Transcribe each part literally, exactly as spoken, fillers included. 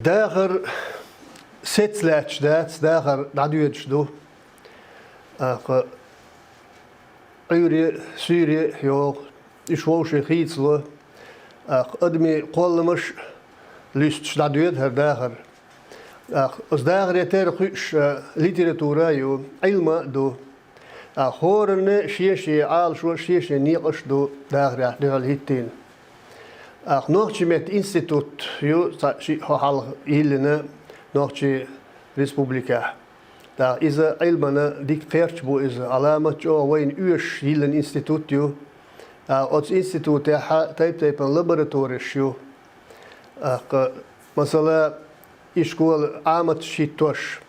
Дахар сецлаьтташ дац, дахар дӀадоьдуш ду. ТӀаккха Ӏуьйре, суьйре йогӀу, уьш вовшийн хийцало. ТӀаккха адамийн кхолламаш луьсташ дӀадоьду хӀара дахар. ТӀаккха оцу дахаре терра кхуьуш литература а ю, Ӏилма а ду. ТӀаккха хӀоранна шен-шен Ӏалашо, шен-шен некъаш ду дахарехь дуьхьал хӀиттийна. ТӀаккха нохчийн меттан институт ю, цхьаъ шиъ хьо хьалха йиллина нохчийн республикехь. ТӀаккха иза Ӏилмана дика кхерч бу иза, Ӏаламат чӀогӀа вайна оьшуш йиллина институт ю. ТӀаккха оцу институтехь тайп-тайпана лаборатореш ю. ТӀаккха, масала, ишкола Ӏаматаш хӀиттош,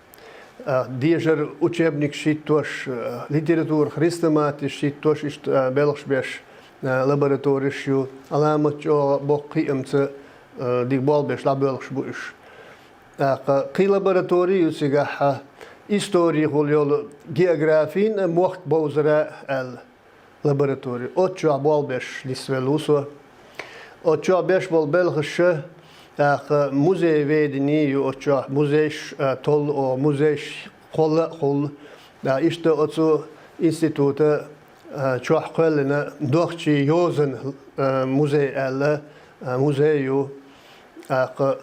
а, дешара учебникаш хӀиттош, а, литература, хрестоматеш хӀиттош, иштта, а, белхаш беш, а, лаборатореш ю, Ӏаламат чӀогӀа боккха кхиамца, а, дика болх беш дӀабоьлхуш бу уьш. ТӀаккха кхин лаборатори ю цигахь, а, историхула йолу, географин а, мохк бовзара аьлла лаборатори. Оцу чохь болх беш нисвелла ву со. Оцу чохь беш болу белхаш, тӀаккха музейведение ю оцу чохь, музейш, а, толлу оха, музейш кхолла а хуьлу. ТӀаккха иштта оцу института, а, чохь кхоьллина нохчийн йозанан, а, музей аьлла, а, музей ю. ТӀаккха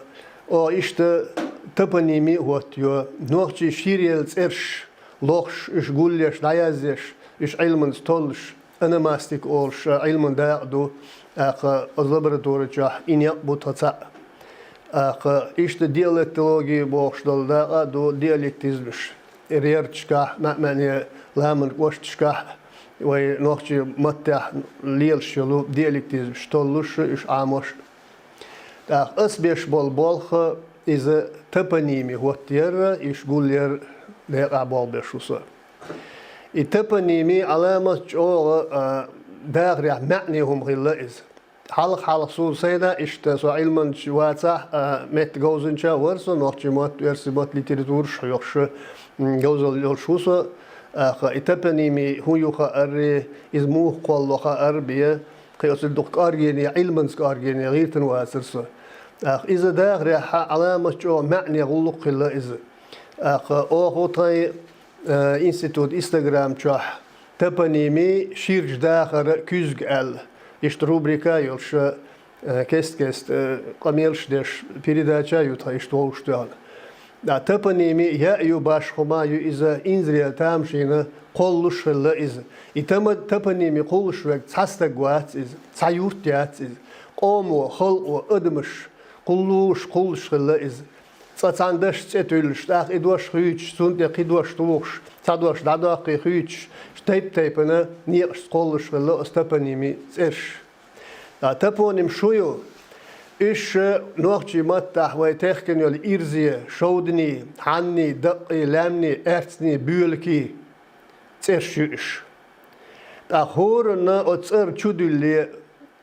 оха иштта топоними а хӀоттайо, нохчийн ширъелла цӀераш лохуш, уьш гулъеш, дӀаязъеш, уьш Ӏилманца толлуш, ономастика олуш, а, Ӏилман дакъа ду, тӀаккха оцу лаборатори чохь и некъ бу тхан цхьаъ. ТӀаккха иштта диалектологи бохуш долу дакъа а ду, диалектизмаш. Рерчашкахь, маьӀ-маьӀне ламанан кӀошташкахь, вай нохчийн маттехь лелаш йолу диалектизмаш толлуш, уьш Ӏамош. ТӀаккха ас беш болу болх иза топоними хӀоттаяр, уьш гулъяр декъехь болх беш ву со. И топоними Ӏаламат чӀогӀа, а, дахарехь маьӀне хӀума хилла иза. Хьалха-хьалха суна сайна иштта со Ӏилманча вацахь, а, меттан говзанча а вара со, нохчийн мотт, оьрсийн мотт, литератураш хьоьхуш, м, говзалла йолуш ву со. ТӀаккха и топоними хӀун ю хаарий, иза муха кхолло хаар бен, кхин оцу дукха кӀоргене, Ӏилманца кӀоргене гӀиртина вацара со. ТӀаккха иза дахарехь Ӏаламат чӀогӀа маьӀне гӀуллакх хилла иза. ТӀаккха оха тхайн, э, институт Instagram чохь топоними ширачу дахаран куьзга аьлла, иштта рубрика а йолуш, э, кест-кеста, э, къамелаш деш передача а ю тхан иштта вовшахтоьхна. Да, топоними яа ю, башха хӀума а ю иза, инзаре тамашийна кхоллуш хилла иза. И тама-, топоними кхуллуш верг цхьа стаг вац иза, цхьа юрт яц иза. Къомо, халкъо, адамаш кхуллуш, кхуллуш хилла иза. Цкъа цхьана дашца цӀе туьллуш, тӀаккха и дош хуьйцуш, цунна тӀе кхин дош тухуш, цхьа дош дӀадоккхий хуьйцуш, тайп-тайпана некъашца кхоллуш хилла оцу топоними цӀераш. Ткъа топонимаш хӀун ю? Уьш нохчийн маттахь вай техкина йолу ирзе, шовданийн, хьаннийн, даккхий, лаьмнийн, аьрцнийн, боьлакийн цӀераш ю уьш. Ткъа хӀоранна оцу цӀера чу дуьлле,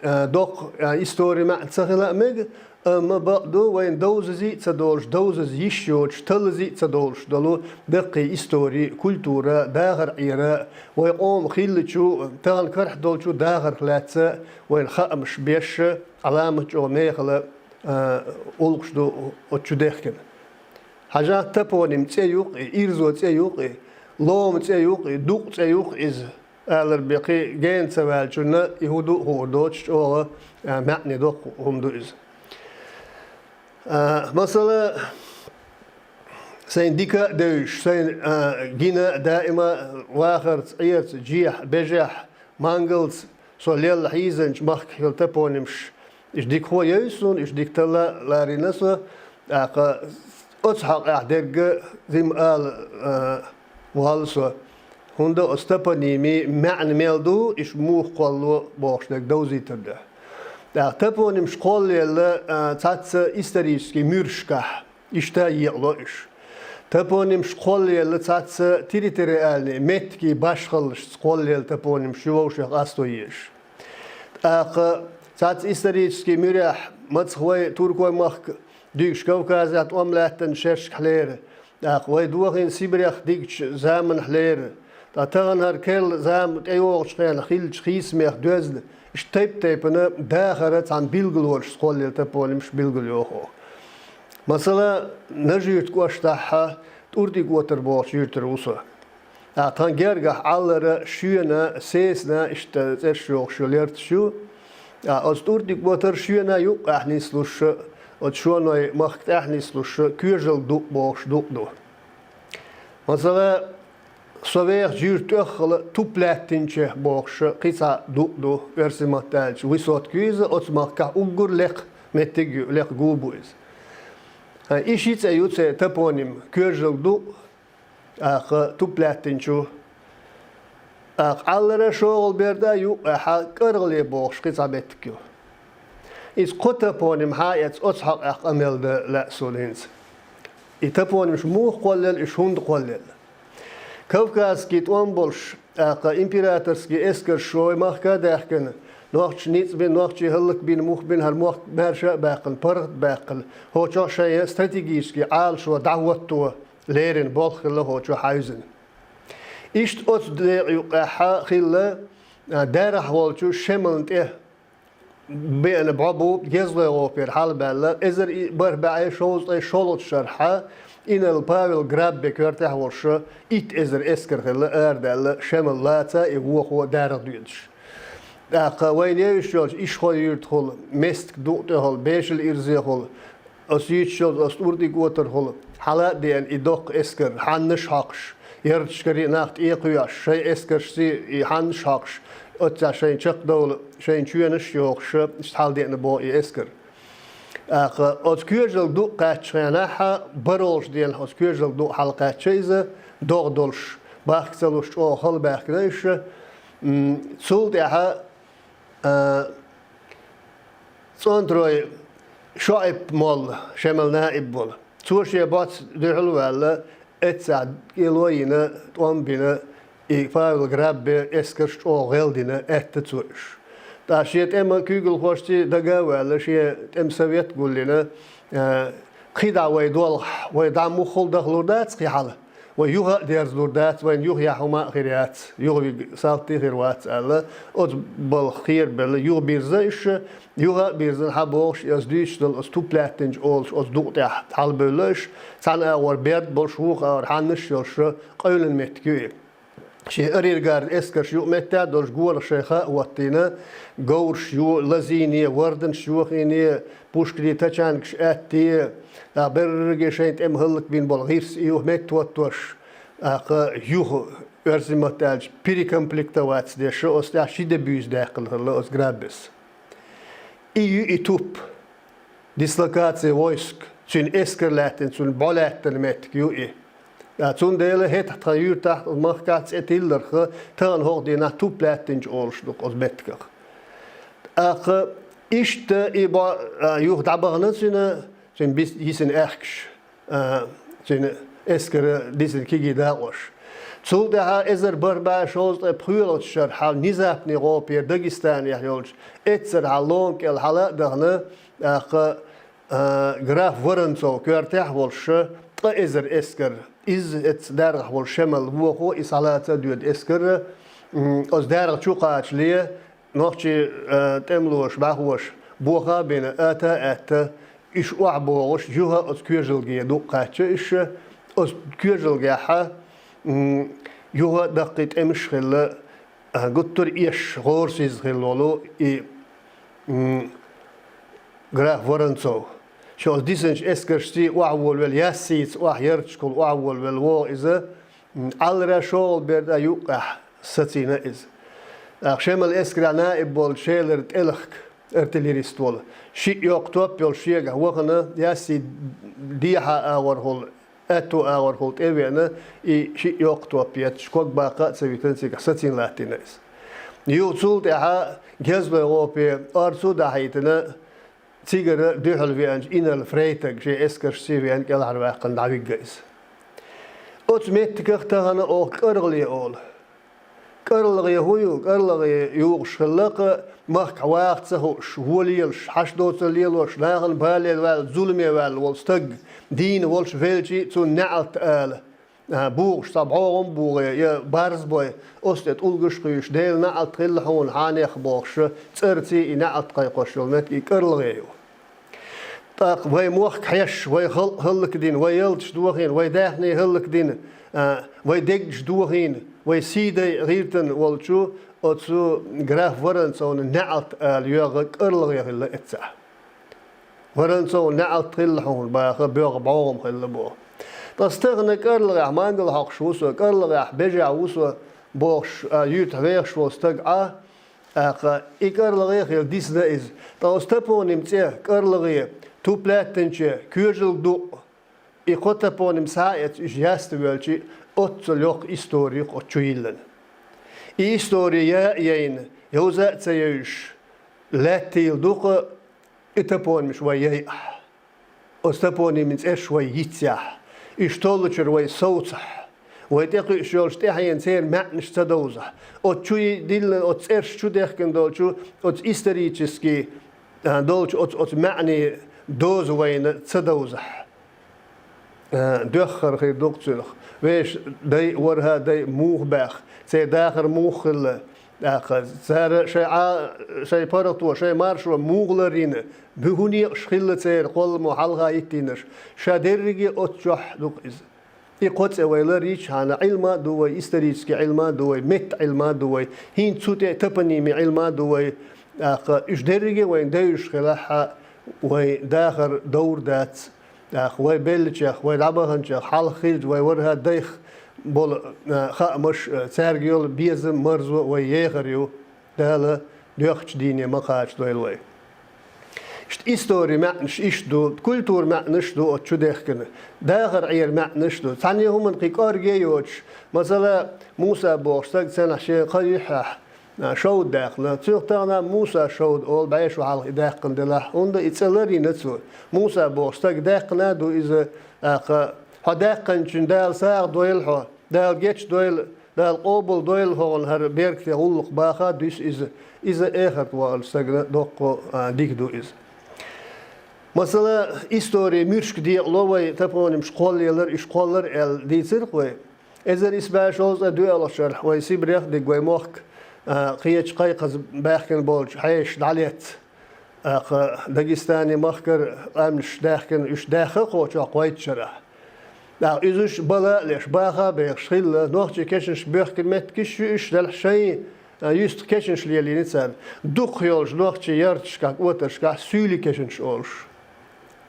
а, доккха, а, истори маьӀна ца хила а мега, амма бакъду, вайна довзазе а ца долуш, довзаза йиш йоцуш, таллазе а ца долуш долу даккхий истори, культура, дахар Ӏера, вай къоман хиллачу, тахана карахь долчу дахарх лаьцна вайна хаамаш беш, Ӏаламат чӀогӀа мехала, а, гӀуллакхаш ду оцу чу дехкина. Хьажахь, топоним цӀе ю-кх и, ирзо цӀе ю-кх и, лома цӀе ю-кх и, дукъ цӀе ю-кх иза, алар бен кхин гена ца ваьллачунна и хӀун ду а хуур доцуш, чӀогӀа, а, маьӀне доккха хӀума ду иза. А, масала, сайн дика а девзаш, сайн, а, гина а, даима вахарца, Ӏерца, жехь, бежехь, мангалца со лелла хьийзанчу махкахь йолу топонимаш, уьш дика хьо евза суна, уьш дика талла ларийна со, тӀаккха оцу хьокъехь дерг а зима ала, а, воллу со. ХӀунда оцу топонимийн маьӀна мел ду, уьш муха кхолло бохуш дерг довзийтар дуьхьа. ТӀаккха топонимаш кхоллаелла, а, цхьацца исторический муьршкахь. Иштта екъало уьш. Топонимаш кхоллаелла цхьацца территориальный, меттигий башхаллашца кхоллаелла топонимаш ю вовшех къасто езаш. ТӀаккха цхьацца исторический муьрехь, мацах вай Туркойн махка дуьйгуш Кавказехь тӀом лаьттан шершкахьлера, тӀаккха вай дохийна Сибрех дигчу заманахь лера, ткъа тахана хӀара керла зама тӀейогӀучу хенахь хиллачу хийцамех доьзна, иштта тайп-тайпана дахаран цхьана билгалонашца кхоллаелла топонимаш билгалйоху. Масала, Нажи-Юьртан кӀоштахьа ТӀуртӀиг-Отар бохучу юьртара ву со. ТӀаккха тхан гергахь Ӏаллара, Шоьна, Сесна, иштта цӀераш йохуш йолу ярташ ю. ТӀаккха оцу ТӀуртӀиг-Отар, Шоьна юккъехь нислуш, оцу Шоной махка тӀехь нислуш, Коьжал-Дукъ бохуш дукъ ду. Масала, со вехачу юьртан тӀеххала Туп-Лаьттинче бохуш кхин цхьа дукъ ду, оьрсийн маттахь аьлча, высотка ю иза, оцу махкахь уггар лекха меттиг а ю, лекха гу бу иза. И ши цӀе ю церан топоним: Коьжал-Дукъ, тӀаккха Туп-Лаьттинчу, тӀаккха Ӏаллара, ШогӀалберда, юккъехьа КӀаргӀале бохуш кхин цхьа меттиг ю. Иза кхо топоним хьаэца оцу хьокъехь къамел дан лаьа суна хӀинца. И топонимаш муха кхоллаелла, уьш хӀунда кхоллаелла? Кавказский тӀом болуш, тӀаккха императорский эскарш шайн махка а даьхкина, нохчий ницкъ бина, нохчий хӀаллакбина, мух бина, хӀара мохк маьрша а баьккхина, паргӀат а баьккхина, хӀокхо шайн стратегический Ӏалашо дӀахӀотто леррина болх хилла хӀокхо хьаьвзина. Иштта оцу декъа юккъехьа хилла, а, Дарахь волчу Шемална тӀе беана бӀо бу, ГезалгӀеран гӀопера хьалабаьлла, эзар и бархӀ бӀе шовзткъе шолгӀачу шарахьа инарла Павел Граббе коьртехь волуш итт эзар эскар хилла, арадаьлла, Шемал лаца и вохо Дарах доьдуш. ТӀаккха вайна евзаш йолчу Ишхой-Юьртахула, Местка-Дукъ тӀехула, Бешал-Ирзехула, оцу юьйцуш йолчу оцу ТӀуртӀиг-Отархула хьала а деана и доккха эскар, хьаннаш а хьокхуш, ярташкарий а нах тӀекхоьхьуш, шайн эскаршций и хьаннаш а хьокхуш, оццехь шайна чекхдовла, шайна чоьнаш а йохуш, иштта хьаладеана боху и эскар. ТӀаккха оцу Коьжал-Дукъ кхаьччу хенахь, бархӀолгӀачу денахь оцу Коьжал-Дукъ хьалакхаьчча иза, догӀа долуш, бахка ца луш, чӀогӀа хала баьхкина уьш. М, цул тӀаьхьа, а, ЦӀонтарой ШоӀип-молла, Шемал наиб волу. Цо шен боццул дуьхьал а ваьлла, эццехь кӀело а йина, тӀом а бина, и Павел Граббе эскарш чӀогӀа гӀелдина, аьтта цо уьш. ТӀаккха шен тӀеман куьйгалхошций дага а ваьлла, шен тӀеман совет а гулйина, а, кхин дӀа вай долахь, вай дӀа муххал дахалур дац кхин хьала. Вай юха а дерзалур дац, вайна юха яхь хӀума а хир яц, юха вига салти а хир вац аьлла, оцу балха кхерабелла, юха бирзина уьш, юха а бирзина хьан бохуш, и аса дуьйцуш долу оцу Туп-Лаьттинчу олуш оцу дукъа тӀехь хьалабевлла уьш, цхьана агӀор берд болуш, вукху агӀор хьаннаш а йолуш, къевлина меттиг ю и. Шен арьергарда эскарш юкъаметтехь а долуш, гонах шайн ха а хӀоттийна, говраш ю-, лазийне, варданаш йохийне, пушкарий, тачанкаш аьттий, тӀаккха берриге шайн тӀеман хӀаллакбина болу гӀирс и юха меттахӀоттош, тӀаккха юха, оьрсийн маттахь аьлча, перекомплектоваться деш, оцу тӀехь ши де буьйса даьккхина хилла оцу Граббес. И ю и Туп, дислокация войск, цуьнан эскар лаьттина, цуьнан бӀо лаьттина меттиг ю и. Цундела хӀетахь тхан юьртахь, махкахь цӀе тилларх, тахана хӀокху дийнахь Туп-Лаьттинчу олуш ду оцу меттигах. ТӀаккха иштта и бӀо, а, юха дӀабахана цуьнан, цуьнан бис-, йисина аьхкаш, а, цуьнан эскара дисина кегий дакъош. Цул тӀаьхьа эзар бархӀ бӀе шовзткъе пхоьалгӀачу шарахь внезапный гӀопера Дагестанехь йолчу эццархьа лома кӀел хьала а дахана, тӀаккха, а, граф Воронцов коьртехь а волуш, ткъа эзар эскар, иза эцца Даргахь волу Шемал вохо, и схьалаца а доьду эскар, м, оцу Даргахь чу кхачале, нохчий, а, тӀемалоша, бӀаьхоша боха а бина, ата а аьтта, уьш охьабогӀуш, юха оцу Коьжалге дукъ кхаьчча уьш, оцу Коьжалгехьа, м, юха а даккхий тӀемаш а хилла, а, гуттар а эшаш, гӀорасиза хилла волу и, м, граф Воронцов. Шен оцу дисинчу эскаршций охьаволавелла, Яссийца охьа ярташкахула охьаволавелла вогӀу иза, м, Ӏаллара, ШогӀалберда юккъехь сацийна иза. ТӀаккха Шемал эскарехь наиб волчу Шелара ТӀелахка, артиллерист волу, шиъ йоккха топ йолуш шегахь вахана, Яссий дехьа агӀорхула, аьтту агӀорхула тӀе а веана, и шиъ йоккха топ етташ, ког баккха а ца витина, цигахь сацийна латтийна иза. Юха цул тӀаьхьа ГезалгӀеран гӀопе орцо а дахьийтина, цигара дуьхьал веанчу инарла Фрейтаг шен эскаршций а веана, кӀелхьарваьккхина дӀавигна иза. Оцу меттигах тахана оха КӀаргӀале олу. КӀаргӀалгӀе хӀун ю? КӀаргӀалгӀе юхуш хилла-кх махкахь ваха ца хууш, вон лелаш, хьашт доцург лелош, нахана бале ваьлла, зуламе ваьлла волу стаг, дийна волуш велча а цунна неӀалт ала. А, бухуш цхьа бӀогӀам а бухий, я барз бой, оцу тӀе тӀулгаш а кхуьйсуш, Делан неӀалт хилла хьуна, хьенех, бохуш, цӀарций и неӀалт кхайкхош йолу меттиг и КӀаргӀалгӀе ю. ТӀаккха вай мохк хьеш, вай халкъ хӀаллакдина, вай ялташ дохийна, вай даьхни хӀаллакдина, а, вай дегаш дохийна, вай сий дайа гӀиртина волчу оцу граф Воронцовна неӀалт ала йоьгӀа кӀарлагӀа хилла эццахь. Воронцовна неӀалт хилла хьуна баха, боьгӀа бӀогӀам хилла боху. Ткъа стагана кӀарлагӀехь мангал хьокхуш ву со, кӀарлагӀехь бежехь ву со бохуш, а, юьртахь вехаш волу стаг Ӏа, тӀаккха и кӀарлагӀе хила дисна иза. Ткъа оцу топоним цӀе кӀарлагӀе, туп лаьттанче, коьжалг дукъ, и кхо топоним схьа а эцна, уьш яста воьлча, оццул йоккха истори ю оцу чу йиллина. И истори я а яйна, йовза а ца йевзаш, лаьттийла ду-кх и топонимаш вай яйахь. Оцу топонимийн цӀераш вай йицъяхь, уьш толлучуьра вай совцахь, вай тӀекхуьуш йолчу тӀаьхьенан церан маьӀнаш ца довзахь, оцу чу и диллина, оцу цӀераш чу дехкина долчу, оцу исторически, а, долчу оцу, оцу маьӀнийн доза вайна ца довзахь, а, доьххар хир ду-кх цунах. Вешан дай а, ворхӀа дай а муха баьхна, церан дахар муха хилла, тӀаккха цара шайн Ӏа-, шайн паргӀато, шайн маршо муха ларйина, буьху некъаш хилла церан кхолламо хьалха йиттийнарш, ша дерриге оцу чохь ду-кх иза. И кхо цӀе вай ларйичхьана, Ӏилма а ду вай, исторически Ӏилма а ду вай, меттан Ӏилма а ду вай, хӀинца цу тӀе топонимийн Ӏилма а ду вай, тӀаккха уьш дерриге а вайна девзаш хилахь, вайн дахар довр дац. ТӀаккха вай беллачех, вай дӀабаханчех хьалха хилча, вай ворхӀа дайх болу, а, хаамаш, а, цаьрга йолу безам, марзо вай ехар ю. Дала доьхначу дийне ма кхачадойла вай. Иштта истори маьӀнаш иштта ду, культура маьӀнаш ду оцу чу дехкина, дахар Ӏера маьӀнаш ду. Цхьана хӀуманна кхин кӀорге а йоцуш, масала, Муса бохуш стаг цхьанхьа шен кха юьххьехь, а, шовда даьккхина. Цуьнах тахана Муса шовда олу, бӀе шо хьалха и даьккхина делахь, хӀунда и цӀе ларйина цо. Муса бохуш стаг даьккхина а ду иза, тӀаккха хьо даьккхинчун Дала сагӀа дойла хьо, Дала гечдойла, Дала къобалдойла хьуна хӀара беркате гӀуллакх баха а дуьсу иза. Иза эхарта вахалчу стагана доккха, а, дика ду иза. Масала, истори муьршка декъало вай топонимаш кхоллаялар, уьш кхоллар аьлла дийцира-кх вай. Эзар исс бӀе шовзткъе доьалгӀачу шарахь вай Сибрех а дигна вай мохк, а, кхечу кхайкхаза баьхкина болчу хьешаша дӀалецна. ТӀаккха Дагестане махкара къаьмнаш даьхкина, уьш даьхна кхочохь кхойтта шарахь. ТӀаккха иза уьш бала а леш, баха а бехаш хилла, нохчийн кешнаш боьхкина меттигаш ю уьш, делахь шайн, а, юьстах кешнаш лелийна царна. Дукхах йолчу нохчийн ярташкахь, отаршкахь суьйлин кешнаш олуш,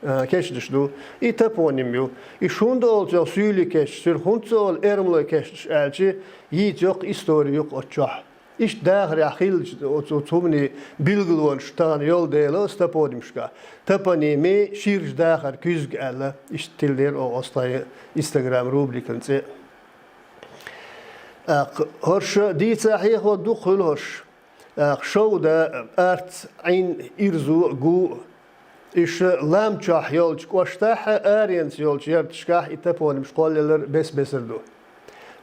а, кешнаш ду. И топоним ю. И шун ду олу цо суьйлин кешнаш, цуьра хӀунда ца олу эрмалойн кешнаш аьлча, йийца йоккха истори ю-кх оцу чохь. Иштта дахарехь хиллачу оцу, оцу хӀуманийн билгалонаш тахана йолу дела оцу топонимашкахь. Топонимийн ширачу дахаран куьзга аьлла, иштта тилира оха оцу тхайн Instagram рубрикан цӀе. ТӀаккха хӀорш дийца хьехо дукха хуьлу хӀорш. ТӀаккха Шовда, Арц, Ӏин, Ирзо, Гу, Иштта лам чохь йолчу кӀоштахь а, аренца йолчу ярташкахь и топонимаш кхоллаялар бес-бесара ду.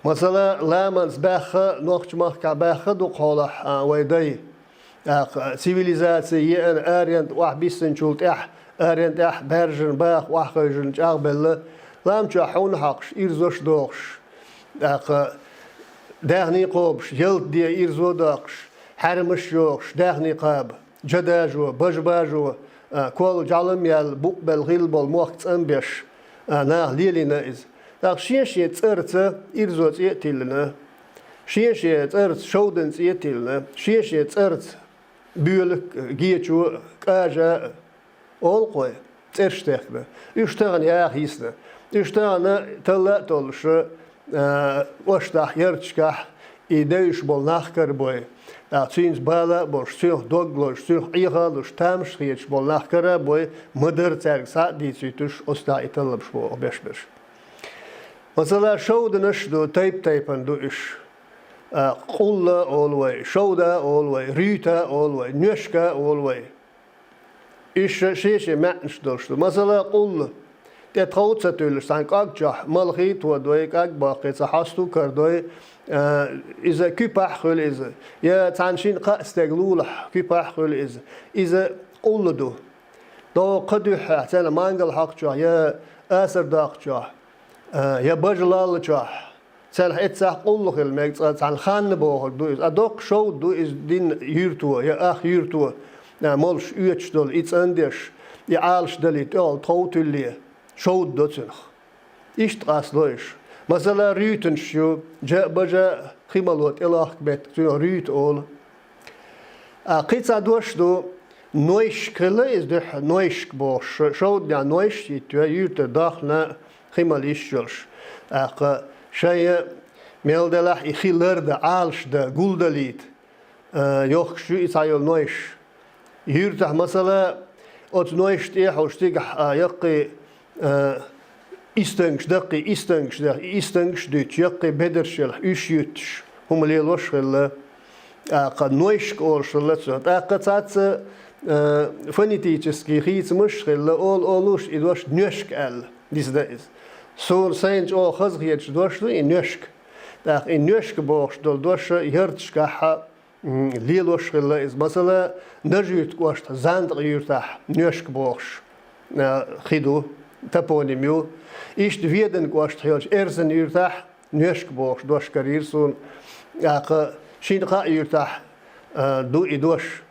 Масала, ламанца баьхна, нохчийн махкахь баьхна ду-кх хьолахь, а, вай дай. ТӀаккха цивилизаци еана, аренна охьабиссинчул тӀаьхьа, аренна тӀехь баьржина баха охьахевшина чӀагӀбелла, лам чохь хьуна хьокхуш, ирзош дохуш, тӀаккха даьхни кхобуш, ялта де ирзо доккхуш, хьаьрмаш йохуш, даьхни кхаба. Джадажо, бажбажо, а, кол жӀалам яьлла, букъ белла хилла болу мохк цӀанбеш, а, наха лелийна иза. ТӀаккха шен-шен цӀарца ирзо цӀе а тиллина, шен-шен цӀарца шовдан цӀе а тиллина, шен-шен цӀарца боьлак, гечо, кӀажа а олу-кх вай, цӀераш техкина. Уьш тахана яха йисна. Уьш тахана талла а толлуш, а, кӀоштахь, ярташкахь и девзаш болу нах карабой, а, цуьнца бала а болуш, цуьнах дог лозуш, цуьнах Ӏеха а луш, тамаш хеташ болу нах карабой, ма-дарра цаьрга схьа а дийцийтуш, оцу тӀехь и талламаш боху беш берш. Масала, шовданаш а ду, тайп-тайпана ду уьш. А, къулла а олу вай, шовда а олу вай, руьйта а олу вай, нуьшка а олу вай. Уьш шен-шен маьӀнаш долуш ду. Масала, къулла. ТӀе тхов ца туьллуш, цхьана кӀаг чохь малхий а тодой, кӀаг боккхий, цхьа хьосту а кардой, а, иза куьпахь а хуьлу иза. Я цхьана шина кхаа стеган лулахь куьпахь а хуьлу иза. Иза къулла ду. ДогӀу кхаа дуьххьехь, цхьана мангал хьокхучохь, я асар доккхучохь, а, я бажа лаллачохь, царах эццахь къулла хила мега, цкъа цхьана ханна бохург ду иза. А доккха шовда ду иза дин юьрто, я ах юьрто, а, молуш оьцуш долу, и цӀандеш, и Ӏалашдалийта тӀехула тхов туьлле, шовда до цуьнах. Иштта къастадо уьш. Масала, Руьйтанаш ю, Джа а, Бажа а, Химало тӀелохку меттиг, цуьнах Руьйта олу. А, кхин цхьа дош ду, Нойшка хилла иза дуьххьара, Нойшка бохуш, шо-, шовданехь Нойш а йиттина, юьртара дохна Химал йиш йолуш. ТӀаккха шайн мел делахь и хи лардан, Ӏалашдан, гулдалийта, а, йохкуш ю и цхьайолу Нойш. Юьртахь, масала, оцу Нойшна тӀехь а, уьш цигахь, а, яккхий, а, истангаш, даккхий истангаш, и истангаш а дуьттуш, яккхий бедарш елахь, уьш юьттуш, хӀума лелош а хилла. ТӀаккха Нойшка олуш хилла цо. ТӀаккха цхьацца, а, фонетический хийцамаш а хилла, олу-олуш и дош Нёшка аьлла, дисна иза. Суна сайна чӀогӀа хазахеташ дош ду и Нёшка. ТӀаккха и Нёшка бохуш долу дош ярташкахь а, м, лелош хилла иза. Масала, Нажи-Юьртан кӀоштахь, Зандакъа юьртахь Нёшка бохуш, а, хи ду, топоним ю. Иштта Веданан кӀоштахь йолчу Эрзанан юьртахь Нёшка бохуш дош карийра суна. ТӀаккха шина-кхаа юьртахь, а, ду и дош.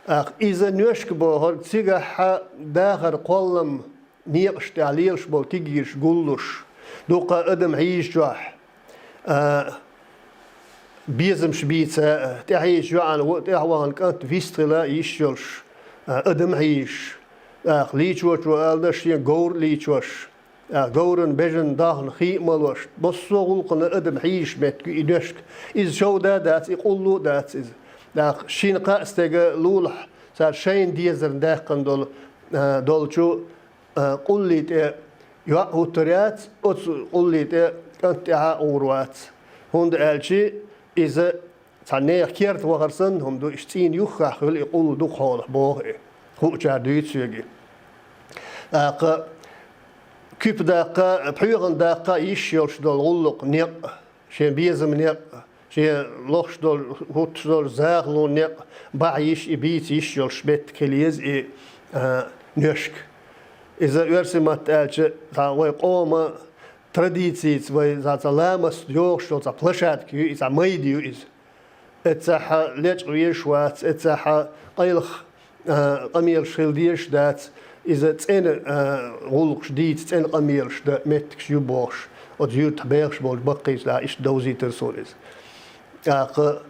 ТӀаккха иза Нёшка бохург цигахь а дахаран кхоллам некъаш тӀехь лелаш болу кегийрхой гуллуш, дуккха адам хьийзачохь, а, безамаш бийца, тӀехьийзачу йоӀана, тӀехьа вахана кӀант вистхила йиш йолуш, а, адам хьийзаш, тӀаккха лийчочо ала дара шен говр а лийчош, тӀаккха говран бежана дохна хи а малош, массо а гӀуллакхана адам хьийзаш меттиг ю и Нёшка. Иза шовда а дац, и къуллу а дац иза. ТӀаккха шина-кхаа стеган лулахь цара шайна дезарна даьккхина долу, а, долчу а, къуллий тӀе йоӀ хӀуттур яц, оцу къуллий тӀе кӀант тӀаьхьа а гӀур вац. ХӀунда аьлча иза цхьа нехан керта вахар санна хӀума ду, иштта цӀийнан юххехь хуьлу и къулла дукхахьолахь боху и. Хуучара дуьйцу соьга. ТӀаккха куьпа даккха, пхьоьхана даккха йиш йолуш долу гӀуллакх, некъ, шен безаман некъ, шен лохуш долу, хӀуттуш долу захалон некъ бахьа йиш, и бийца йиш йолуш меттиг хила еза и, а, Нёшка. Иза оьрсийн матта аьлча, цхьа вай къоман традицица, вай цхьа, цхьа ламаст йогӀуш йолу цхьа площадка ю, и цхьа майда ю иза. Эццахь лечкъа везаш вац, эццахь къайлаха а, къамелаш хила дезаш дац, иза цӀена, а, гӀуллакхаш дийца, цӀена къамелаш дан меттигаш ю бохуш, оцу юьртахь бехаш болчу баккхийчу наха иштта довзийтира суна иза. ТӀаккха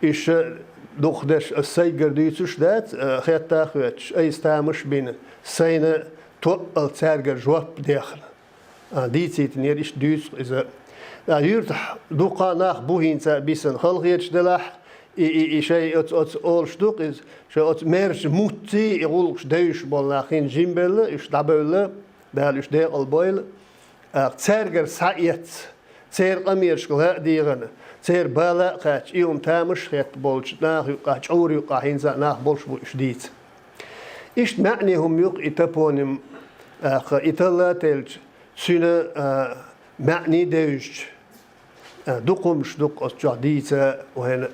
иштта дукхахдерш ас сайгара дуьйцуш дац, а, хетта а хоьттуш, айса тамаш а бина, сайна тоъал цаьргара жоп дехна. А, дийцийтинера иштта дуьйцу иза. А, юьртахь дуккха а нах бу хӀинца а бисина, халахеташ делахь, и, и, и шайн оцу, оцу олуш ду-кх иза, шайн оцу мерча муцций и гӀуллакхаш девзаш болу нах хӀинца жимбелла, уьш дӀабевлла, Дала уьш декъалбойла. А, цаьргара схьаэцна, церан къамелашка ла а дегӀана, церан бала а кхаьчна, и хӀума тамаш а хетта болчу наха юккъахь, чӀогӀара юккъахь хӀинца а нах болуш бу уьш дийца. Иштта маьӀне хӀума ю-кх и топоним, а, и талла а телча, цуьнан, а, маьӀний девзича, а, дукха хӀумнаш ду-кх оцу чохь дийца вайна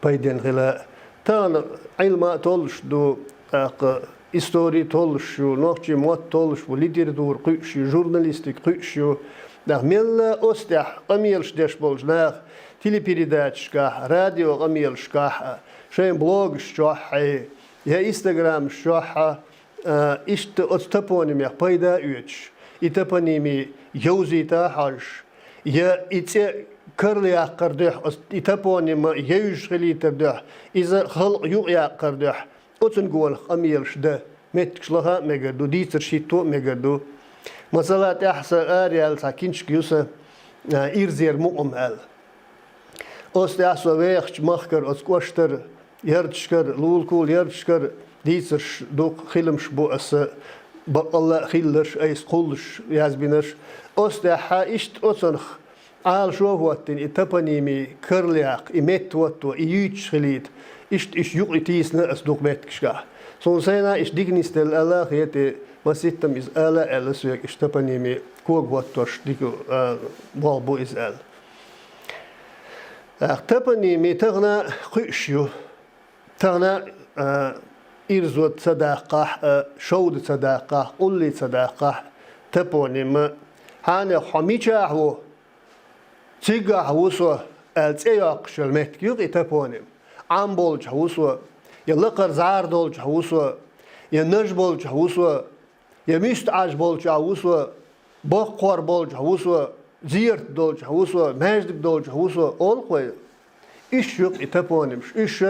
пайденна хила. Тахана Ӏилма а толлуш ду, тӀаккха истори а толлуш ю, нохчийн мотт толлуш бу, литература кхуьуш ю, журналистика кхуьуш ю. ТӀаккха мелла оцу тӀехь къамелаш деш болчу наха телепередачашкахь, радио къамелашкахь а, шайн блогаш чохь а, я инстаграмаш чохь а, а, иштта оцу топонимех пайда а оьцуш, и топоними йовзийта а хьожуш, я и цӀе карлаяккхар дуьхьа, оцу и топонима евзаш хилийтар дуьхьа, иза халкъ юкъаяккхар дуьхьа, оцунна гонах къамелаш дан меттигаш лаха а мегар ду, дийцарш хӀитто а мегар ду. Масала, тӀаьхьа сан араяьлла цхьа киншка ю сан, а, «Ирзера мукъам» аьлла. Оцу тӀехь со вехачу махкара, оцу кӀоштара, ярташкара, лулахула ярташкара дийцарш ду-кх, хиламаш бу аса, баккъалла а хилларш, айса кхуллуш, язбинарш. Оцу тӀехь иштта оцунах Ӏалашо а хӀоттийна, и топоними карлаяккха, и меттахӀотто, и юьйцуш хилийта, иштта уьш юкъа тийсина аса дукха меттигашкахь. Суна сайна иштта дика нисделла аьлла а хета, масситтам иза ала а аьлла соьга, иштта топоними когахӀоттош дика, а, болх бу иза аьлла. ТӀаккха топоними тахана кхуьуш ю. Тахана, а, ирзо ца даккхахь а, шовда ца даккхахь, къуллий ца даккхахь, топонима, хьанех хьо мичахь ву, цигахь ву со аьлла цӀе йоккхуш йолу меттиг ю-кх и топоним. Ӏам болчохь ву со, я лакхара зӀара долчохь ву со, я наж болчохь ву со, я муьста Ӏаж болчохь ву со, боккхор болчохь ву со, зерат долчохь ву со, маьждиг долчохь ву со, олу-кх вай. Уьш ю-кх и топонимаш, уьш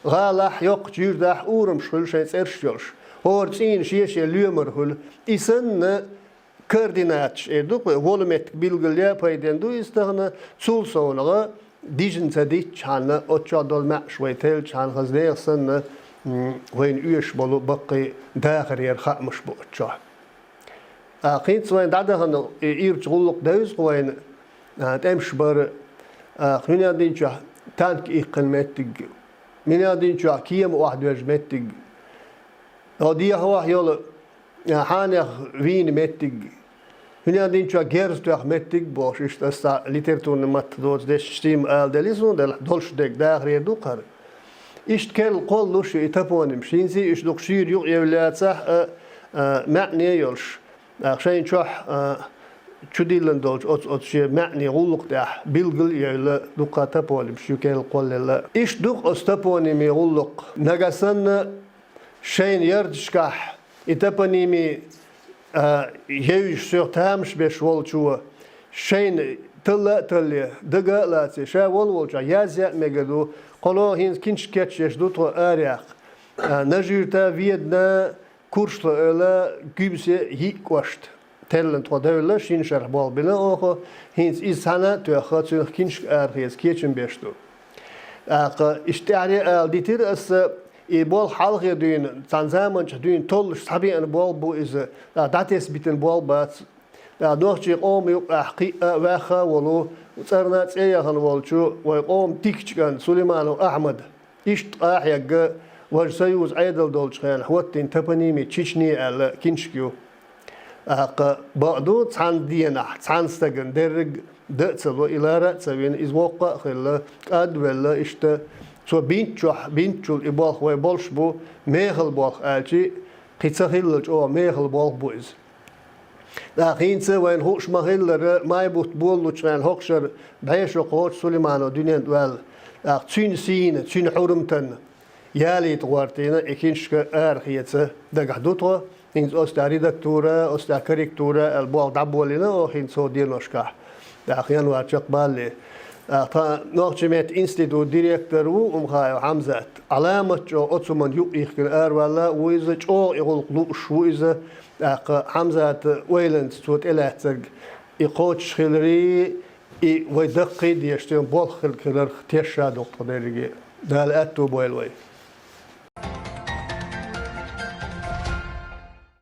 гӀалахь, йоккхачу юьртахь урамаш хуьлу шайн цӀераш йолуш. ХӀора цӀийнан шен-шен лоьмар хуьлу. И санна координаташ эр ду-кх вай, волу меттиг билгалъян пайденна ду иза тахана, цул совнагӀа дижина ца дитчхьана, оцу чохь долу маьӀаш вай теллачхьана, хаза нехан санна, м, вайна оьшуш болу баккхий дахарера хаамаш бу оцу чохь. ТӀаккха хӀинца вайна дӀадахана и ирча гӀуллакх девза-кх вайна, а, тӀемаш бара, а, хӀуьнан динчохь танк иккхина меттиг, минан динчохь кема охьадоьжна меттиг, хьо дехьа-вахьа йолу, а, хьанех вийна меттиг, хӀуьнан динчохь герз тоьхна меттиг бохуш, иштта аса литературный матта доцу дешча стим ала делла, иза хӀун делахь, долуш дерг дахаре ду-кх хӀара. Иштта керла кхоллалуш ю и топонимаш, хӀинца а уьш дукха шуьйра юкъаевлла яцахь а, а, маьӀне йолуш, а, шайна чохь, а, чудиллина долчу оцу, оцу шен маьӀне гӀуллакх тӀехь билгал а евлла, дуккха топонимаш ю керла кхоллалла. Иштта ду-кх оцу топонимийн гӀуллакх. Нагахь санна шайна ярташкахь и топонимий, а, евзаш, цуьнах тамаш беш волчо, шайна талла а талле, дага а лаций, ша волу волчохь язъян а мегар ду, кхано хӀинца киншка кечъеш ду тхо арахь. А, Нажи-Юьрта, Ведана, Куршло-Эвла, Гуьбсе, йиъ кӀошт. Теллина тхо девлла, шина шарахь болх бина оха, хӀинца иза цхьаьна а тоьхна, цуьнах киншка арахеца кечам беш ду. ТӀаккха иштта тӀаьхьаре а ала дитира аса, и болх хьалхе дуьйна, цхьана заманчохь дуьйна толлуш схьабеана болх бу иза, тӀаккха дӀатесна битина болх бац. ТӀаккха нохчийн къоман юкъахь кхиъна а, ваьхна а волу, цӀарна а цӀе яхана волчу вайн къоман дикачу кӀанта Сулейманов Ахьмада. Иштта къахьегна, важа союзан Ӏедал долчу хенахь хӀоттийна топонимий Чечни аьлла киншка ю. ТӀаккха бакъду, цхьана денахь, цхьана стагана дерриг дан а ца ло, и лара а ца вина, иза воккха а хилла, кӀадвелла, иштта цо бинчохь, бинчул и болх вайн болуш бу, мехала болх аьлчи, кхин ца хиллал чӀогӀа мехала болх бу иза. ТӀаккха хӀинца вайна хууш ма-хиллара, май бутт болалучу хенахь хӀокху шарахь бӀешо кхочу Сулейманов дуьненна тӀе ваьлла. ТӀаккха цуьнан сийна, цуьнан хьураматана ялийта гӀортийна и киншка арахеца дагахь ду тхо. ХӀинца оцу тӀехь редактура, оцу тӀехь корректура аьлла болх дӀаболийна оха хӀинца цу деношкахь. ТӀаккха январь чекхбалле. ТӀаккха тхан нохчийн меттан институтан директор ву Умхаев Хьамзат. Ӏаламат чӀогӀа оцу хӀуманна юкъ йихкина араваьлла а ву иза, чӀогӀа и гӀуллакх лууш ву иза. ТӀаккха Хьамзата ойланца цо тӀелаьцнарг и кхочуш хиларий, и вай даккхий а дезаш, цуьнан болх хиларх тешна ду-кх тхо дерриге. Дала аьтто бойла вай.